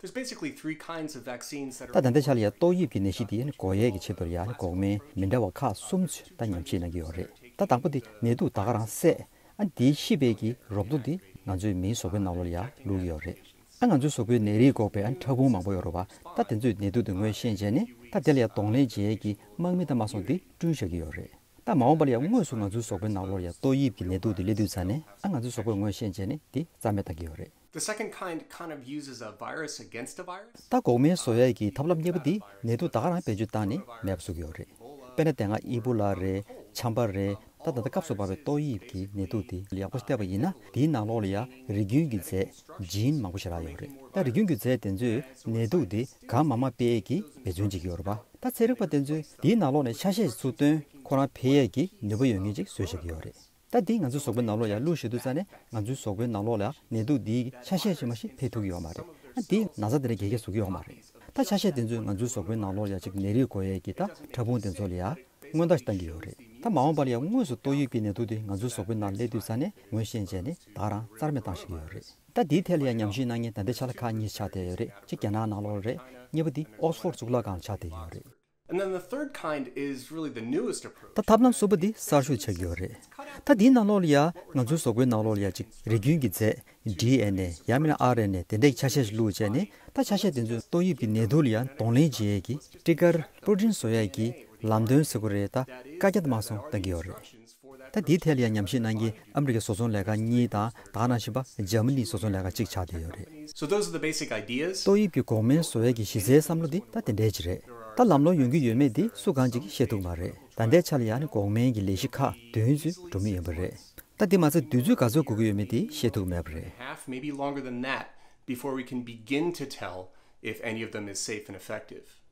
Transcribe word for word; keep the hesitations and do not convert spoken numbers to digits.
There's basically three kinds of vaccines that are ད་ད་ལྟའི་ཆ་ལ་ཡ་ཏོག་དབྱིབས་ཀྱི་ནད་གཞི་དེ་ནི་འགོག་ཡས་ཀྱི་ཆེད་དུ་ཡ་འགོག་སྨན་མི་འདྲ་བ་ཁག་གསུམ་ཚོས་ད་ཉམས་ཞིབ་གནང་གི་ཡོད་རེད། ད་དང་པོ་དེ་ནད་དུག་ད་ག་རང་བསད། ཨ་དེའི་ཤི་བའི་གི་རོབ་ཏོ་དེ་ང་ཚོའི་མིའི་གཟུགས་པོའི་ནང་ལོགས་ལ་ཡ་བླུག་གི་ཡོད་རེད། ཨ་ང་ཚོའི་གཟུགས་པོའི་ནད་རིགས་འགོག་པའི་ཨ་ཕྲ་ཕུང་མང་པོ་ཡོད་རེད་བ། ད་དེ་ཚོས་ནད་དུག་དེ་ངོས་ཤེས་བྱས་ནས་ད་དེ་ལ་ཡ་གདོང་ལེན་བྱེད་ཡས་ཀྱི་དམག་མི་དང་དམག་ཟོང་དེ་བསྐྲུན་བཞག་གི་ཡོད་རེད། ད་མ་འོངས་པ་ལ་ཡང་དངོས་སུ་ང་ཚོའི་གཟུགས་པོའི་ནང་ལོགས་ལ་ཡང་ཏོག་དབྱིབས་ཀྱི་ནད་དུག་དེ་སླེབས་དུས་ཙ་ནས་ཨ་ང་ཚོའི་གཟུགས་པོས་ངོས་ཤེས་བྱས་ནས་དེ་རྩ་མེད་བཏང་གི་ཡོད་རེད། The second kind kind of uses a virus against a virus. ད་འགོག་སྨན་བཟོ་ཡས་ཀྱི་ཐབས་ལམ་གཉིས་པ་འདི་ནད་དུག་ད་ག་རང་བེད་སྤྱོད་བཏང་ནས་མེད་པ་བཟོ་གི་ཡོད་རེད། དཔེར་ན་དེ་སྔ་ཨི་བོ་ལ་རེད། ཆམ་པ་རེད། ད་ད་ལྟ་སྐབས་སུ་བབས་པའི་ཏོག་དབྱིབས་ཀྱི་ནད་དུག་དེ་ཡག་པོ་བལྟས་པ་ཡིན་ན་དེའི་ནང་ལོགས་ལ་ཡང་རིགས་རྒྱུན་གྱི་རྫས་ཇིན་མང་པོ་ཞེ་དྲག་ཡོད་རེད། ད་རིགས་རྒྱུན་གྱི་རྫས་དེ་ཚོས་ནད་དུག་དེ་གང་མང་མང་སྤེལ་ཡས་ཀྱི་འབད་བརྩོན་བྱེད་ཀྱི་ཡོད་རེད་པ། ད་ཚན་རིག་པ་དེ་ཚོས་དེའི་ནང་ལོགས་ནས་ཆ་ཤས་ཤིག་ཚུར་བཏོན་ཁོ་རང་འཕེལ་ཡས་ཀྱི་ནུས་པ་ཡོད་མཁན་ཅིག་བཟོས་བཞག་གི་ཡོད་རེད། ད་དེ་ང་ཚོའི་གཟུགས་པོའི་ནང་ལོགས་ལ་ཡང་བླུགས་བཞག་དུས་ཙ་ནས་ང་ཚོའི་གཟུགས་པོའི་ནང་ལོགས་ལ་ཡང་ནད་དུག་འདིའི་ཆ་ཤས་ཤིག་མ་ཞིག་འཕེལ་ཐུབ་ཀྱི་ཡོད་མ་རེད། ཨ་དེས་ན་ཚ་དེ་འདྲ་རྒྱས་རྒྱས་བཟོ་གི་ཡོད་མ་རེད། ད་ཆ་ཤས་དེ་ཚོས་ང་ཚོའི་གཟུགས་པོའི་ནང་ལོགས་ལ་ཡང་ཅིག་ནད་རིགས་འགོག་ཡས་ཀྱི་ད་ཕྲ་ཕུང་དེ་ཚོ་ལ་ཡང་སྔོན་བརྡ་ཞིག་བཏང་གི་ཡོད་རེད། ད་མ་འོངས་པ་ལ་ཡང་དངོས་སུ་ཏོག་དབྱིབས་ཀྱི་ནད་དུག་དེ་ང་ཚོའི་གཟུགས་པོའི་ནང་སླེབས་དུས་ཙ་ནས་ངོས་ཤེས་བྱས་ནས་ད་ག་རང་རྩ་མེད་བཏང་བཞག་གི་ཡོད་རེད། ད་དེའི་ཐད་ལ་ཡང་ཉམས་ཞིབ་གནང་མཁན་ད་ལྟའི་ཆ་ལ་ཁག་གཉིས་ཆགས་བསྡད་ཡོད་རེད། གཅིག་རྒྱ་ནག་ནང་ལོགས་རེད། གཉིས་པ་དེ་ཨོག་སི་ཕོར་གཙུག་ལག་ཁང་ལ་ཆགས་བསྡད་ཡོད་རེད། And then the third kind is really the newest approach. ད་ཐབས་ལམ་གསུམ་པ་འདི་གསར་ཤོས་ཆགས་ཀྱི་ཡོད་རེད། ད་འདིའི་ནང་ལོགས་ལ་ཡ་ང་ཚོའི་གཟུགས་པོའི་ནང་ལོགས་ལ་ཡ་ཅིག་རིགས་རྒྱུན་གྱི་རྫས་ཌི་ཨེན་ཨེ་ཡང་མིན་ན་ཨར་ཨེན་ཨེ་དེ་འདྲའི་ཆ་ཤས་ཤིག་བླུགས་བྱས་ནས་ད་ཆ་ཤས་དེ་ཚོས་ཏོག་དབྱིབས་ཀྱི་ནད་དུག་ལ་ཡ་གདོང་ལེན་བྱེད་ཡས་ཀྱི་ཊི་ཀར་པྲོ་ཊིན་བཟོ་ཡས་ཀྱི་ལམ་སྟོན་ཟེར་དགོས་རེད། ད་བཀའ་རྒྱ་དེ་མར་སོང་བཏང་གི་ཡོད་རེད། ད་འདིའི་ཐད་ལ་ཡང་ཉམས་ཞིབ་གནང་མཁན་ཨ་མི་རི་ཀའི་བཟོ་ཚོང་ལས་ཁང་གཉིས་དང་ད་ག་ནང་བཞིན་པ་འཇར་མ་ནིའི་བཟོ་ཚོང་ལས་ཁང་གཅིག་ཆགས་བསྡད་ཡོད་རེད། So those are the basic ideas. ཏོག་དབྱིབས་ཀྱི་འགོག་སྨན་བཟོ་ཡས་ཀྱི་གཞི་རྩའི་བསམ་བློ་འདི་ད་དེ་འདྲའི་ཅིག་རེད། ད་ལམ་ལྷོང་ཡོང་གི་ཡོད་མེད་འདི་སུ་གང་ཅིག་གིས་ཤེས་ཐུབ་མ་རེད། ད་ལྟའི་ཆ་ལ་ཡང་ནི་འགོག་སྨན་གྱི་ལས་གཞི་ཁག་བདུན་ཙམ་འགྲོ་མུས་ཡིན་པ་རེད། ད་འདི་མ་ཚད་དུས་ཚོད་ག་ཚོད་འགོར་གྱི་ཡོད་མེད་འདི་ཤེས་ཐུབ་མེད་པ་རེད། Half, maybe longer than that, before we can begin to tell if any of them is safe and effective.